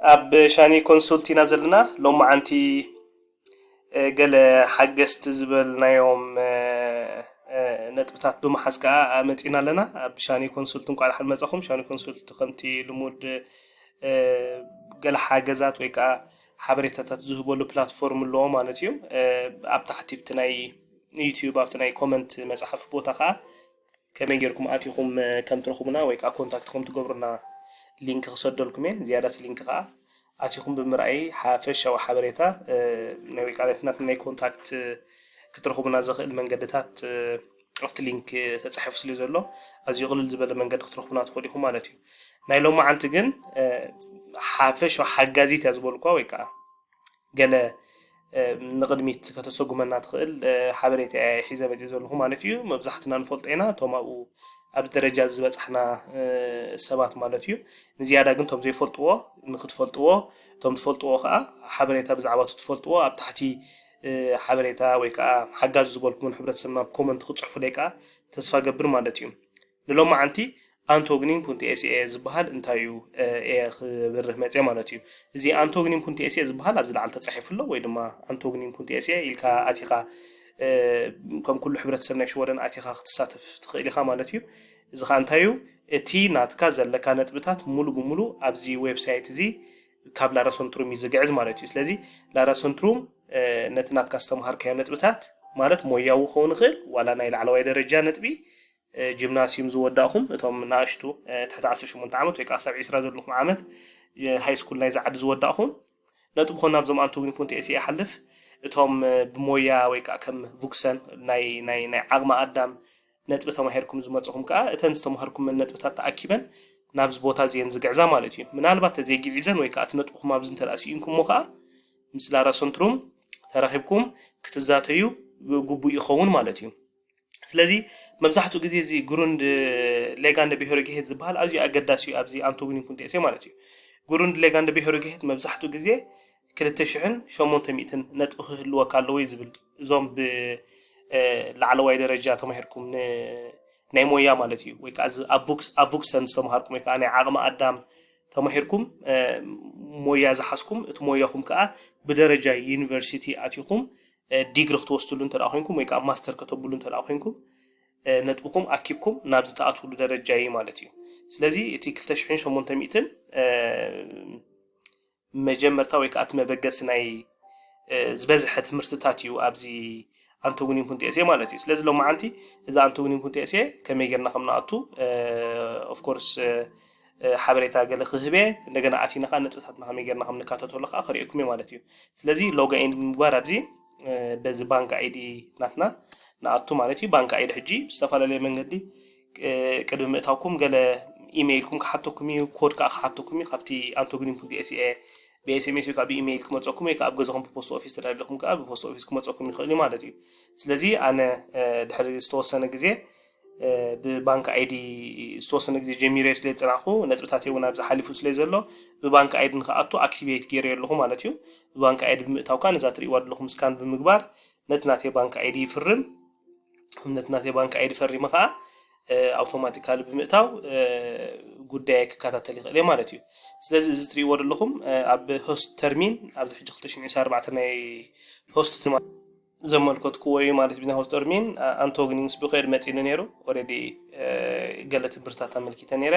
ኣብ ሻኒ ኮንሱልት ኢና ዘለና። ሎማዓንቲ ገለ ሓገዝቲ ዝበልናዮም ነጥብታት ብምሓዝ ከዓ መፂና ኣለና። ኣብ ሻኒ ኮንሱልት እንኳዕ ደሓን መፃኹም። ሻኒ ኮንሱልት ከምቲ ልሙድ ገለ ሓገዛት ወይ ከዓ ሓበሬታታት ዝህበሉ ፕላትፎርም ኣለዎ ማለት እዩ። ኣብ ታሕቲ ኣብቲ ናይ ዩቲዩብ ኣብቲ ናይ ኮመንት መፅሓፍ ቦታ ከዓ ከመይ ጌርኩም ኣቲኹም ከም ትረኽቡና ወይ ከዓ ኮንታክት ከም ትገብሩና ሊንክ ክሰደልኩም እየ። ዝያዳት ሊንክ ከዓ ኣቲኹም ብምርኣይ ሓፈሻዊ ሓበሬታ ናይ ወይ ከዓ ናትና ናይ ኮንታክት ክትረኽቡና ዘኽእል መንገድታት ኣብቲ ሊንክ ተፃሒፉ ስለ ዘሎ ኣዝዩ ቅልል ዝበለ መንገዲ ክትረኽቡና ትኽእሉ ኢኹም ማለት እዩ። ናይ ሎማዓንቲ ግን ሓፈሻዊ ሓጋዚት እያ ዝበልኳ ወይ ከዓ ገለ ንቕድሚት ከተሰጉመና ትኽእል ሓበሬታ እየ ሒዘ መፂእ ዘለኹ ማለት እዩ። መብዛሕትና ንፈልጦ ኢና እቶም ኣብኡ ኣብ ደረጃ ዝበፃሕና ሰባት ማለት እዩ። ንዝያዳ ግን እቶም ዘይፈልጥዎ ንክትፈልጥዎ፣ እቶም ትፈልጥዎ ከዓ ሓበሬታ ብዛዕባ እቲ ትፈልጥዎ ኣብ ታሕቲ ሓበሬታ ወይ ከዓ ሓጋዚ ዝበልኩምን ሕብረተሰብና ኮመንት ክፅሕፉ ደይ ከዓ ተስፋ ገብር ማለት እዩ። ንሎማዓንቲ ኣንቶግኒን ፑንቲ ኤስኤ ዝበሃል እንታይ እዩ እየ ክብርህ መፅየ ማለት እዩ። እዚ ኣንቶግኒን ፑንቲ ኤስኤ ዝበሃል ኣብዚ ላዕሊ ተፃሒፉ ኣሎ ወይ ድማ ኣንቶግኒን ፑንቲ ኤስኤ ኢልካ ኣቲኻ ከም ኩሉ ሕብረተሰብ ናይ ሽወደን ኣቲኻ ክትሳተፍ ትኽእል ኢኻ ማለት እዩ። እዚ ከዓ እንታይ እዩ? እቲ ናትካ ዘለካ ነጥብታት ሙሉ ብሙሉ ኣብዚ ዌብሳይት እዚ ካብ ላራሰንትሩም እዩ ዝግዕዝ ማለት እዩ። ስለዚ ላራሰንትሩም ነቲ ናትካ ዝተምሃርካዮ ነጥብታት ማለት ሞያዊ ክኸውን ይኽእል ዋላ ናይ ላዕለዋይ ደረጃ ነጥቢ ጂምናስዩም ዝወዳእኹም እቶም ንኣሽቱ ትሕቲ ዓሰርተ ሸሞንተ ዓመት ወይ ከዓ ክሳብ ዒስራ ዘለኹም ዓመት ሃይ ስኩል ናይዚ ዓዲ ዝወዳእኹም ነጥብኹም ናብዞም ኣንቶግኒ ፖንት ኤስኤ ይሓልፍ። እቶም ብሞያ ወይ ከዓ ከም ቡክሰን ናይ ናይ ናይ ዓቕሚ ኣዳም ነጥቢ ተማሂርኩም ዝመፅኹም ከዓ እተን ዝተምሃርኩመን ነጥብታት ተኣኪበን ናብዚ ቦታ እዚአን ዝግዕዛ ማለት እዩ። ምናልባት ተዘይግዒዘን ወይ ከዓ እቲ ነጥብኹም ኣብዚ እንተ ስኢንኩሞ ከዓ ምስ ላራ ሰንትሩም ተራኺብኩም ክትዛተዩ ግቡእ ይኸውን ማለት እዩ። ስለዚ መብዛሕትኡ ግዜ እዚ ግሩንድ ሌጋንደ ብሄሮጌሄት ዝበሃል ኣዝዩ ኣገዳሲ እዩ ኣብዚ ኣንቶግኒ ፑንቴሴ ማለት እዩ። ግሩንድ ሌጋንደ ብሄሮጌሄት መብዛሕትኡ ግዜ ክልተ ሽሕን ሸሞንተ ሚእትን ነጥቢ ክህልወካ ኣለዎ እዩ ዝብል። እዞም ብላዕለዋይ ደረጃ ተማሂርኩም ናይ ሞያ ማለት እዩ ወይ ከዓ ኣብ ቡክሰን ዝተምሃርኩም ወይ ከዓ ናይ ዓቕሚ ኣዳም ተማሂርኩም ሞያ ዝሓዝኩም እቲ ሞያኹም ከዓ ብደረጃ ዩኒቨርሲቲ ኣቲኹም ዲግሪ ክትወስድሉ እንተ ኮይንኩም ወይ ከዓ ማስተር ከተብሉ እንተ ኮይንኩም ነጥብኩም ኣኪብኩም ናብ ዝተኣትውሉ ደረጃ እዩ ማለት እዩ። ስለዚ እቲ ክልተ ሽሕን ሸሞንተ ሚእትን መጀመርታ ወይ ከዓ እቲ መበገሲ ናይ ዝበዝሐ ትምህርትታት እዩ ኣብዚ ኣንቶግኒን ፑንቴሴ ማለት እዩ። ስለዚ ሎማዓንቲ እዚ ኣንቶግኒን ፑንቴሴ ከመይ ጌርና ከም ንኣቱ ኦፍኮርስ ሓበሬታ ገለ ክህበ እንደገና ኣቲና ከዓ ነጥብታትና ከመይ ጌርና ከም ንካተተሉ ከዓ ክርእየኩም እዩ ማለት እዩ። ስለዚ ሎጋኢን ብምግባር ኣብዚ በዚ ባንክ ኣይዲ ናትና ንኣቱ ማለት እዩ። ባንክ ኣይዲ ሕጂ ብዝተፈላለየ መንገዲ ቅድሚ ምእታውኩም ገለ ኢሜይልኩም ክሓተኩም እዩ፣ ኮድ ከዓ ክሓተኩም እዩ ካብቲ ኣንቶግኒን ፑንት ኤስኤ ብኤስኤምኤስ ወይ ከዓ ብኢሜይል ክመፀኩም ወይ ከዓ ኣብ ገዛኹም ብፖስት ኦፊስ ተዳሊኹም ከዓ ብፖስት ኦፊስ ክመፀኩም ይኽእል እዩ ማለት እዩ። ስለዚ ኣነ ድሕሪ ዝተወሰነ ግዜ ብባንክ ኣይዲ ዝተወሰነ ግዜ ጀሚረ ስለ ዝፀናሕኩ ነጥብታት እውን ኣብዚ ሓሊፉ ስለ ዘሎ ብባንክ ኣይዲ ንክኣቱ ኣክቲቬት ገይረ ኣለኹ ማለት እዩ። ብባንክ ኣይዲ ብምእታውካ ነዛ ትርእይዋ ዘለኹም ስካን ብምግባር ነቲ ናተይ ባንክ ኣይዲ ይፍርም። ነቲ ናተይ ባንክ ኣይዲ ፈሪመ ከዓ ኣውቶማቲካሊ ብምእታው ጉዳይ ክከታተል ይኽእል ማለት እዩ። ስለዚ እዚ ትርእይዎ ዘለኹም ኣብ ሆስት ተርሚን ኣብዚ ሕጂ ክልተ ሽሕን ዕስራን ኣርባዕተን ናይ ሆስት ዘመልከትክዎ እዩ ማለት ቢዝነስ ሆስት ተርሚን ኣንቶግኒንግስ ብኸይድ መፂኒ ነይሩ። ኦልሬዲ ገለ ትምህርትታት ኣመልኪተ ነይረ።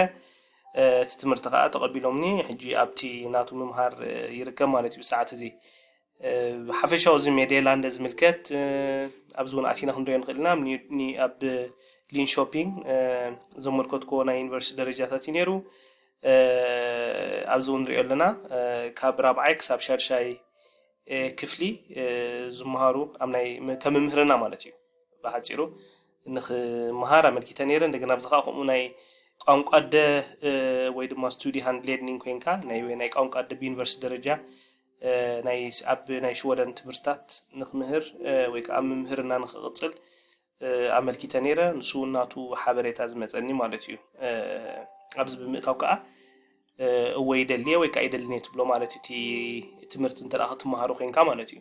እቲ ትምህርቲ ከዓ ተቐቢሎምኒ ሕጂ ኣብቲ ናቱ ምምሃር ይርከብ ማለት እዩ ብሰዓት እዚ። ብሓፈሻዊ እዚ ሜዴላንደ ዝምልከት ኣብዚ እውን ኣቲና ክንሪኦ ንኽእል ኢና። ኣብ ሊንሾፒንግ ዘመልከትክዎ ናይ ዩኒቨርሲቲ ደረጃታት እዩ ነይሩ። ኣብዚ እውን ንሪኦ ኣለና ካብ ራብዓይ ክሳብ ሻድሻይ ክፍሊ ዝመሃሩ ኣብ ናይ ከም መምህርና ማለት እዩ። ብሓፂሩ ንክመሃር ኣመልኪተ ነይረ። እንደገና ኣብዚ ከዓ ከምኡ ናይ ቋንቋ ኣደ ወይ ድማ ስቱዲ ሃንድ ሌርኒንግ ኮይንካ ናይ ቋንቋ ኣደ ብዩኒቨርሲቲ ደረጃ ናይ ኣብ ናይ ሽወደን ትምህርትታት ንክምህር ወይ ከዓ ኣብ ምምህርና ንክቕፅል ኣመልኪተ ነይረ። ንሱ ናቱ ሓበሬታ ዝመፀኒ ማለት እዩ። ኣብዚ ብምእታው ከዓ እወ ይደልየ ወይ ከዓ ይደልኒ ትብሎ ማለት እቲ ትምህርቲ እንተ ክትመሃሩ ኮይንካ ማለት እዩ።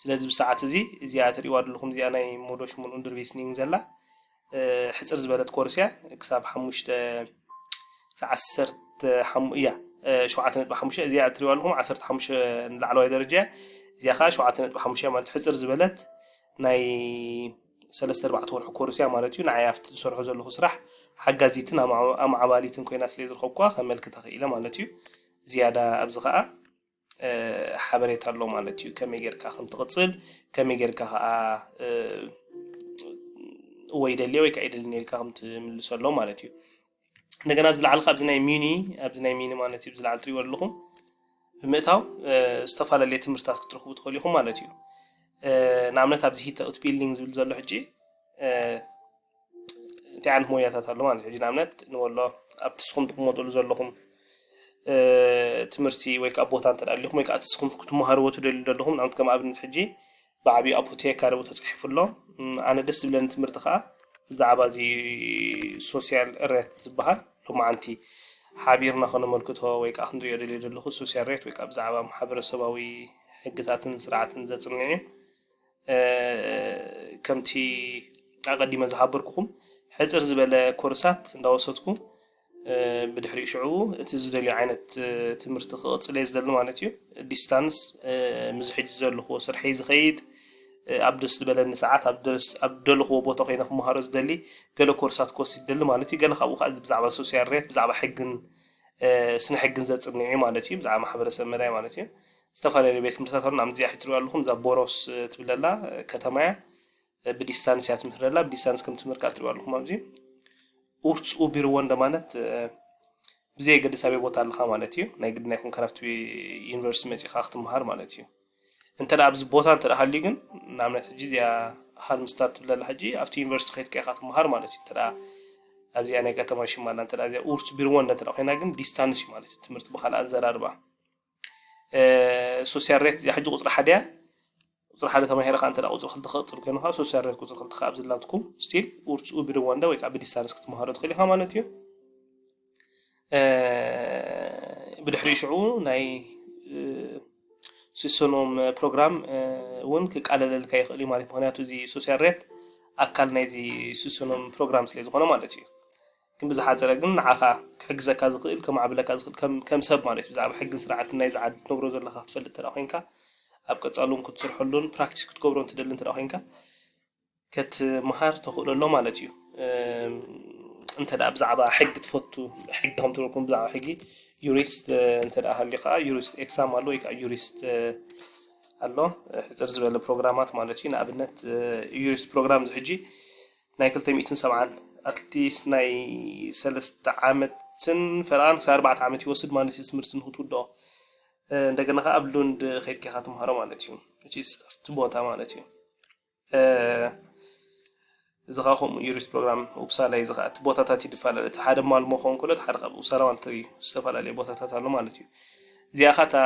ስለዚ ብሰዓት እዚ እዚኣ ትሪእዋ ዘለኹም እዚኣ ናይ ሞዶሽ ሙሉን ድርቤስኒንግ ዘላ ሕፅር ዝበለት ኮርስ እያ። ክሳብ ሓሙሽተ ክሳብ ዓሰርተ እያ ሸውዓተ ነጥቢ ሓሙሽተ፣ እዚኣ እትሪእዋ ኣለኹም ዓሰርተ ሓሙሽተ ንላዕለዋይ ደረጃ እያ። እዚኣ ከዓ ሸውዓተ ነጥቢ ሓሙሽተ ማለት ሕፅር ዝበለት ናይ ሰለስተ ኣርባዕተ ወርሒ ኮርስ እያ ማለት እዩ። ንዓይ ኣብቲ ዝሰርሖ ዘለኹ ስራሕ ሓጋዚትን ኣማዓባሊትን ኮይና ስለ ዝረኸብኩዋ ከመልክታ ክኢለ ማለት እዩ። ዝያዳ ኣብዚ ከዓ ሓበሬታ ኣሎ ማለት እዩ። ከመይ ጌርካ ከም ትቕጽል፣ ከመይ ጌርካ ከዓ ወይ ደልየ ወይ ከዓ ኣይደልን ኢልካ ከም ትምልሰሎ ማለት እዩ። እንደገና ኣብዚ ላዕሊ ኣብዚ ናይ ሚኒ ኣብዚ ናይ ሚኒ ማለት እዩ፣ ኣብዚ ላዕሊ ትሪእዎ ኣለኹም ብምእታው ዝተፈላለዩ ትምህርትታት ክትረኽቡ ትኽእሉ ኢኹም ማለት እዩ። ንኣብነት ኣብዚ ሂተ ኡትቢልዲንግ ዝብል ዘሎ ሕጂ እንታይ ዓይነት ሞያታት ኣሎ ማለት ሕጂ ንኣብነት ንበሎ ኣብቲ ንስኹም ትቕመጥሉ ዘለኹም ትምህርቲ ወይ ከዓ ቦታ እንተ ኣሊኹም ወይ ከዓ እቲ ንስኹም ክትመሃርዎ ትደልዩ ዘለኹም ንኣብነት ከም ኣብነት ሕጂ ብዓብዩ ኣብ ሆቴል ካለቡ ተፃሒፉ ኣሎ። ኣነ ደስ ዝብለኒ ትምህርቲ ከዓ ብዛዕባ እዚ ሶሲያል ሬት ዝበሃል ሎማዓንቲ ሓቢርና ከነመልክቶ ወይ ከዓ ክንሪኦ ደልየ ዘለኹ ሶሲያል ሬት ወይ ከዓ ብዛዕባ ማሕበረሰባዊ ሕግታትን ስርዓትን ዘፅንዕ እዩ። ከምቲ ኣቐዲመ ዝሓበርኩኹም ሕፅር ዝበለ ኮርሳት እንዳወሰድኩ ብድሕሪኡ ሽዑ እቲ ዝደልዮ ዓይነት ትምህርቲ ክቕፅል እየ ዝደሊ ማለት እዩ። ዲስታንስ ምስ ሕጂ ዘለኽዎ ስርሐይ ዝኸይድ ኣብ ደስ ዝበለኒ ሰዓት ኣብ ደልኽዎ ቦታ ኮይነ ክመሃሮ ዝደሊ ገለ ኮርሳት ክወስድ ይደሊ ማለት እዩ። ገለ ካብኡ ከዓ እዚ ብዛዕባ ሶሲያል ሬት ብዛዕባ ሕግን ስነ ሕግን ዘፅንዕ እዩ ማለት እዩ። ብዛዕባ ማሕበረሰብ መዳይ ማለት እዩ። ዝተፈላለዩ ቤት ትምህርትታት ኣሎ። ንኣብዚኣ ሕትሪኡ ኣለኹም እዛ ቦሮስ ትብለላ ከተማ እያ። ብዲስታንስ እያ ትምህር ዘላ። ብዲስታንስ ከም ትምህር ከዓ ትሪኡ ኣለኹም ኣብዚ ኡርትስ ኡቢርወንደ ማለት ብዘየገድስ ኣበይ ቦታ ኣለኻ ማለት እዩ። ናይ ግድን ኣይኮንካ ናብቲ ዩኒቨርሲቲ መፂኻ ክትመሃር ማለት እዩ። እንተ ደኣ ኣብዚ ቦታ እንተ ደኣ ሃልዩ ግን ንኣብነት ሕጂ እዚኣ ሃልምስታድ ትብለላ ሕጂ ኣብቲ ዩኒቨርሲቲ ከይድካ ኢኻ ትመሃር ማለት እዩ። እንተ ደኣ ኣብዚኣ ናይ ከተማ ሽማና እንተ ደኣ እዚኣ ኡርትስ ቢርወንደ እንተ ደኣ ኮይና ግን ዲስታንስ እዩ ማለት እዩ። ትምህርቲ ብኻልእ ኣዘራርባ ሶሲያል ሬት እዚኣ ሕጂ ቁፅሪ ሓደ እያ። ቁፅሪ ሓደ ተማሂርካ እንተ ቁፅሪ ክልተ ክቕፅል ኮይኑ ከዓ ሶሲያል ሬት ቁፅሪ ክልተ ከዓ ኣብዚ ላትኩም ስቲል ኡርትስ ኡቢርወንደ ወይ ከዓ ብዲስታንስ ክትመሃሮ ትኽእል ኢኻ ማለት እዩ። ብድሕሪኡ ሽዑ ናይ ስሶኖም ፕሮግራም እውን ክቃለለልካ ይኽእል እዩ ማለት ምክንያቱ እዚ ሶሲያል ሬት ኣካል ናይዚ ስሶኖም ፕሮግራም ስለ ዝኾነ ማለት እዩ። ግን ብዝሓፀረ ግን ንዓኻ ክሕግዘካ ዝኽእል ከማዕብለካ ዝኽእል ከም ሰብ ማለት እዩ ብዛዕባ ሕግን ስርዓትን ናይዚ ዓዲ ትነብሮ ዘለካ ክትፈልጥ እንተ ኮይንካ ኣብ ቀፃሊ እውን ክትስርሐሉን ፕራክቲስ ክትገብሮ እንትደሊ እንተ ኮይንካ ክትምሃር ተኽእሎ ኣሎ ማለት እዩ። እንተ ብዛዕባ ሕጊ ትፈቱ ሕጊ ከም ትብልኩም ብዛዕባ ሕጊ ዩሪስት እንተ ሃልዩ ከዓ ዩሪስት ኤክሳም ኣሎ ወይ ከዓ ዩሪስት ኣሎ ሕፅር ዝበለ ፕሮግራማት ማለት እዩ። ንኣብነት ዩሪስት ፕሮግራም እዚ ሕጂ ናይ ክልተ ሚእትን ሰብዓን ኣትሊስት ናይ ሰለስተ ዓመትን ፈረቓን ክሳብ ኣርባዕተ ዓመት ይወስድ ማለት እዩ ትምህርቲ ንክትውድኦ። እንደገና ከዓ ኣብ ሉንድ ከይድካ ኢኻ ትምሃሮ ማለት እዩ። ኣብቲ ቦታ ማለት እዩ። እዚ ከዓ ከምኡ ዩሪስት ፕሮግራም ኡፕሳላ እዩ ዝኸዓ እቲ ቦታታት ይፈላለ እቲ ሓደ ማልሞ ክኸውን ከሎ እቲ ሓደ ካብ ኡፕሳላ ማለት እዩ። ዝተፈላለዩ ቦታታት ኣሎ ማለት እዩ። እዚኣ ከዓ እታ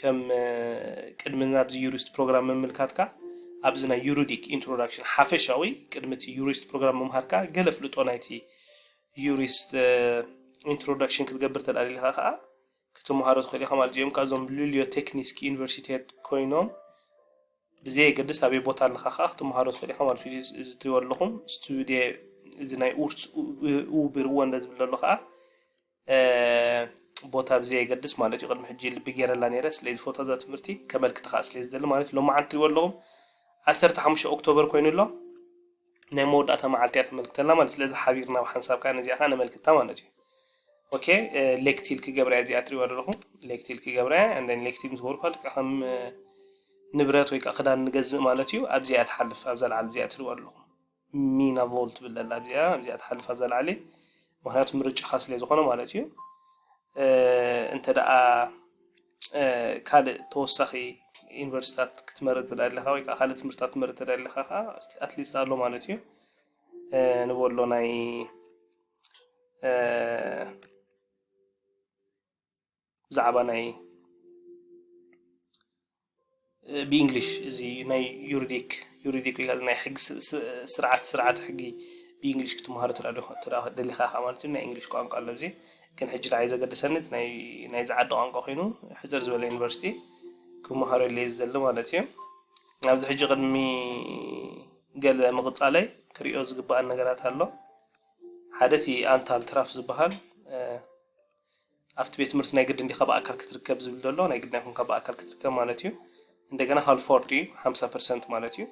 ከም ቅድሚ ናብዚ ዩሪስት ፕሮግራም ምምልካትካ ኣብዚ ናይ ዩሪዲክ ኢንትሮዳክሽን ሓፈሻዊ ቅድሚ እቲ ዩሪስት ፕሮግራም ምምሃርካ ገለ ፍልጦ ናይቲ ዩሪስት ኢንትሮዳክሽን ክትገብር ተዳሊልካ ከዓ ክትምሃሮ ትኽእል ኢኻ ማለት እዮም። ካብዞም ሉልዮ ቴክኒስክ ዩኒቨርሲቴት ኮይኖም ብዘየገድስ ኣበይ ቦታ ኣለኻ ከዓ ክትምሃሮ ትኽእል ኢኻ ማለት እዩ። እዚ ትሪእዎ ኣለኹም ስቱድዮ እዚ ናይ ኡርስ ኡብርወንደ ዝብል ዘሎ ከዓ ቦታ ብዘየገድስ ማለት እዩ። ቅድሚ ሕጂ ልቢ ገይረላ ነይረ ስለዚ ፎቶ እዛ ትምህርቲ ከመልክት ከዓ ስለ ዝደሊ ማለት እዩ። ሎማዓንቲ ትሪእዎ ኣለኹም ዓሰርተ ሓሙሽተ ኦክቶበር ኮይኑ ኣሎ ናይ መወዳእታ መዓልቲ እያ ተመልክተልና ማለት ስለዚ ሓቢርና ብሓንሳብ ከዓ ነዚኣ ከዓ ነመልክታ ማለት እዩ። ኦኬ ሌክቲል ክገብራ እያ እዚኣ ትሪእዋ ዘለኹም ሌክቲል ክገብራ እያ እንደን ሌክቲል ምስ በልኳ ልክዕ ከም ንብረት ወይ ከዓ ክዳን ንገዝእ ማለት እዩ። ኣብዚኣ ትሓልፍ ኣብዛ ለዓል እዚኣ ትሪእዋ ዘለኹም ሚና ቮል ትብል ዘላ ኣብዚኣ ኣብዚኣ ትሓልፍ ኣብዛ ለዓሊ ምክንያቱ ምርጫኻ ስለ ዝኾነ ማለት እዩ። እንተ ደኣ ካልእ ተወሳኺ ዩኒቨርሲታት ክትመርጥ ትደሊ ኣለኻ ወይ ከዓ ካልእ ትምህርትታት ክትመርጥ ትደሊ ኣለኻ ከዓ ኣትሊስት ኣሎ ማለት እዩ። ንበሎ ናይ ብዛዕባ ናይ ብእንግሊሽ እዚ ናይ ዩሪዲክ ዩሪዲክ ወይ ናይ ሕጊ ስርዓት ስርዓት ሕጊ ብእንግሊሽ ክትመሃሮ ደሊኻ ኢኻ ማለት እዩ። ናይ እንግሊሽ ቋንቋ ኣሎ እዚ ግን ሕጂ ንዓይ ዘገድሰኒ ናይ ናይዚ ዓዲ ቋንቋ ኮይኑ ሕፅር ዝበለ ዩኒቨርሲቲ ክመሃረሉ እየ ዝደሊ ማለት እዩ። ኣብዚ ሕጂ ቅድሚ ገለ ምቕፃለይ ክሪኦ ዝግበኣን ነገራት ኣሎ። ሓደ እቲ ኣንታል ትራፍ ዝበሃል ኣብቲ ቤት ትምህርቲ ናይ ግድን ዲኻ ብኣካል ክትርከብ ዝብል ዘሎ፣ ናይ ግድን ኣይኮንካ ብኣካል ክትርከብ ማለት እዩ። እንደገና ሃልፍ ፎርድ እዩ፣ ሓምሳ ፐርሰንት ማለት እዩ።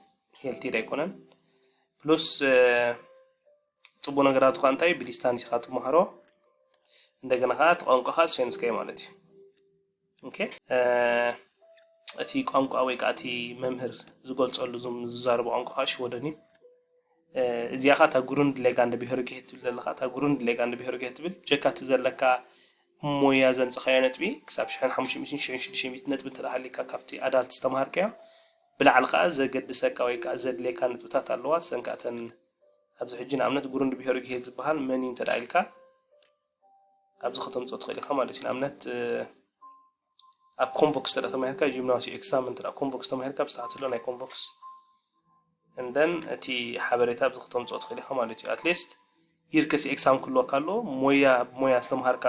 ሄልቲድ ኣይኮነን። ፕሉስ ፅቡቅ ነገራቱ ከዓ እንታይ፣ ብዲስታንስ ኢኻ ትመሃሮ። እንደገና ከዓ እቲ ቋንቋ ከዓ ስፌንስካ እዩ ማለት እዩ። ኦኬ፣ እቲ ቋንቋ ወይ ከዓ እቲ መምህር ዝገልፀሉ ዝም- ዝዛረቦ ቋንቋ ከዓ ሽወደን እዩ። እዚኣ ከዓ እታ ግሩንድ ሌጋንደ ቢሆርጌ ትብል ዘለካ፣ እታ ግሩንድ ሌጋንደ ቢሆርጌ ትብል ጀካ እቲ ዘለካ ሞያ ዘምፅኻዮ ነጥቢ ክሳብ ሽሕን ሓሙሽተ ሚእትን ሽሕን ሽዱሽተ ሚእትን ነጥቢ እንተ ደኣ ሃሊካ ካብቲ ኣዳልት ዝተምሃርካዮ ብላዕሊ ከዓ ዘገድሰካ ወይ ከዓ ዘድልየካ ነጥብታት ኣለዋ። ሰንካተን ኣብዚ ሕጂ ንኣብነት ግሩንድ ቢሆርጌ ዝበሃል መን እዩ እንተ ደኣ ኢልካ ኣብዚ ከተምፅኦ ትኽእል ኢኻ ማለት እዩ። ንኣብነት ኣብ ኮምቮክስ እንተ ተማሂርካ ጂምናስዩ ኤክሳም እንተ ኮምቮክስ ተማሂርካ ብስታሕቲ ኣሎ ናይ ኮምቮክስ እንደን እቲ ሓበሬታ ኣብዚ ከተምፅኦ ትኽእል ኢኻ ማለት እዩ። ኣትሊስት ይርከሲ ኤክሳም ክህልወካ ኣለዎ። ሞያ ብሞያ ዝተምሃርካ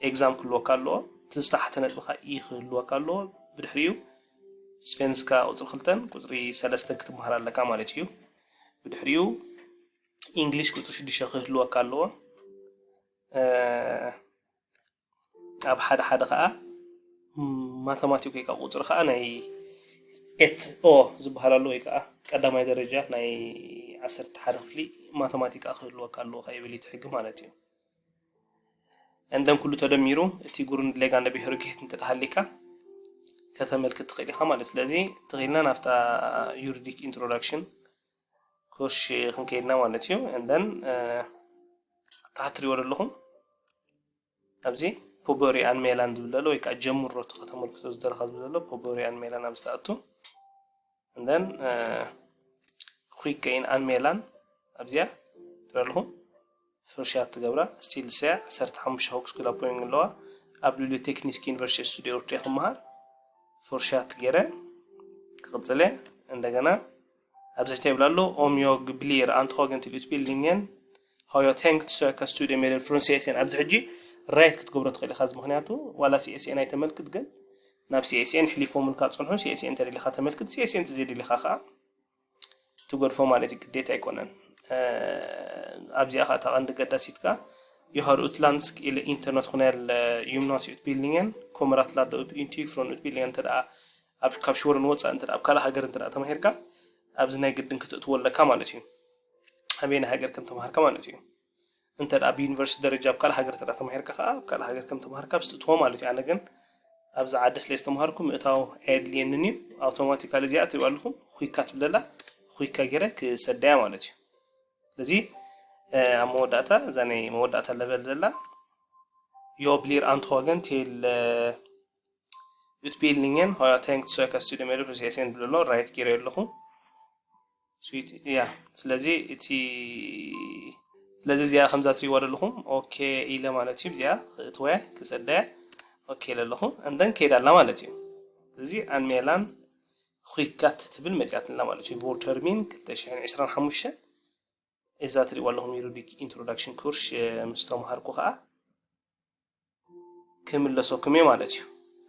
ኤግዛም ክህልወካ ኣለዎ። እቲ ዝተሓተ ነጥብኻ ኢ ክህልወካ ኣለዎ። ብድሕሪኡ ስፌንስካ ቁፅሪ ክልተን ቁፅሪ ሰለስተን ክትምሃር ኣለካ ማለት እዩ። ብድሕሪኡ ኢንግሊሽ ቁፅሪ ሽዱሽተ ክህልወካ ኣለዎ። ኣብ ሓደ ሓደ ከዓ ማተማቲክ ወይ ከዓ ቁፅሪ ከዓ ናይ ኤት ኦ ዝበሃል ኣሎ ወይ ከዓ ቀዳማይ ደረጃ ናይ ዓሰርተ ሓደ ክፍሊ ማተማቲካ ክህልወካ ኣለዎ ካብ ኤቢሊቲ ሕጊ ማለት እዩ። እንደን ኩሉ ተደሚሩ እቲ ግሩንድ ሌጋንደ ቢሆርጌት እንተ ደኣ ሃሊካ ከተመልክት ትኽእል ኢኻ ማለት። ስለዚ ትኽኢልና ናብታ ዩሪዲክ ኢንትሮዳክሽን ኮርስ ክንከይድና ማለት እዩ። እንደን ታሕቲ ትሪእዎ ዘለኹም ኣብዚ ፖቦሪ ኣንሜላን ዝብል ዘሎ ወይ ከዓ ጀምሮ እቲ ከተመልክቶ ዝደለኻ ዝብል ዘሎ ፖቦሪ ኣንሜላን ኣብዚ ትኣቱ እንደን quick gain ኣንሜላን ኣብዚኣ ትሪእዎ ኣለኹም ፍርሻት ትገብራ ስቲል ሰያ ዓሰርተ ሓሙሽተ ሆክ ስኩል ኣፖይንግ ኣለዋ ኣብ ሉሉ ቴክኒክ ዩኒቨርሲቲ ስቱዲዮ ኦርትሪያ ክመሃር ፍርሻት ገይረ ክቕፅለ እንደገና ኣብዚ ሕጂ ይብል ኣሎ ኦምዮግ ብሊር ኣንትሆገን ትል ዩትቢልዲንግን ሃዮ ታንክ ትሰካ ስቱዲዮ ሜደል ፍሮም ሲኤስኤን ኣብዚ ሕጂ ራይት ክትገብሮ ትኽእል ኢኻ እዚ ምክንያቱ ዋላ ሲኤስኤን ኣይተመልክት ግን ናብ ሲኤስኤን ሕሊፎምልካ ዝፀንሑ ሲኤስኤን ተደሊኻ ተመልክት ሲኤስኤን ተዘይደሊኻ ከዓ ትገድፎ ማለት እዩ ግዴታ ኣይኮነን ኣብዚኣ ከዓ እታ ቀንዲ ገዳሲት ከዓ የሃር ኡትላንድስክ ኢለ ኢንተርናሽናል ዩምናስ ዩትቢልዲንግን ኮመራት ላደ ኡፕ ኢንቲግ ፍሮን ዩትቢልዲንግን እንተ ኣብ ካብ ሽወደን ወፃእ እንተ ኣብ ካልእ ሃገር እንተ ተማሂርካ ኣብዚ ናይ ግድን ክትእትዎ ኣለካ ማለት እዩ ኣበየናይ ሃገር ከም ተማሃርካ ማለት እዩ እንተ ኣብ ዩኒቨርሲቲ ደረጃ ኣብ ካልእ ሃገር እንተ ተማሂርካ ከዓ ኣብ ካልእ ሃገር ከም ተማሃርካ ብስትእትዎ ማለት እዩ ኣነ ግን ኣብዚ ዓዲ ስለ ዝተምሃርኩ ምእታው ኣየድልየንን እዩ ኣውቶማቲካሊ እዚኣ ትሪእዋ ኣለኹም ኹይካ ትብለላ ኹይካ ገይረ ክሰደያ ማለት እዩ ስለዚ ኣብ መወዳእታ እዛ ናይ መወዳእታ ለበል ዘላ ዮብሊር ኣንትሆገን ቴል utbildningen har jag tänkt söka studiemedel för C S N ብሎ ራይት ገይረ ኣለኹ ስዊት እያ ስለዚ እቲ ስለዚ እዚኣ ከምዛ ትሪእዋ ዘለኹም ኦኬ ኢለ ማለት እዩ እዚኣ እትወ ክሰደ ኦኬ ኢለ ኣለኹ እንደን ከይዳ ኣላ ማለት እዩ ስለዚ ኣንሜላን ኹይካት ትብል መፅያትና ማለት እዩ ቮተርሚን ክልተ ሽሕን ዕስራን ሓሙሽተን እዛ ትሪእዋ ኣለኹም ዩሪዲክ ኢንትሮዳክሽን ኮርስ ምስ ተምሃርኩ ከዓ ክምለሰኩም እየ ማለት እዩ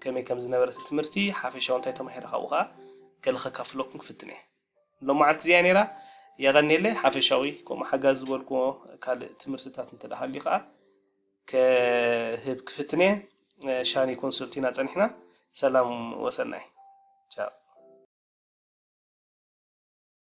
ከመይ ከም ዝነበረ እቲ ትምህርቲ ሓፈሻዊ እንታይ ተማሂረ ካብኡ ከዓ ገለ ከካፍለኩም ክፍትን እየ ሎማዓንቲ እዚኣ ነይራ የቐኒየለይ ሓፈሻዊ ከምኡ ሓጋዚ ዝበልኩዎ ካልእ ትምህርትታት እንተደሃልዩ ከዓ ክህብ ክፍትን እየ ሻኒ ኮንሱልቲና ፀኒሕና ሰላም ወሰናይ ቻው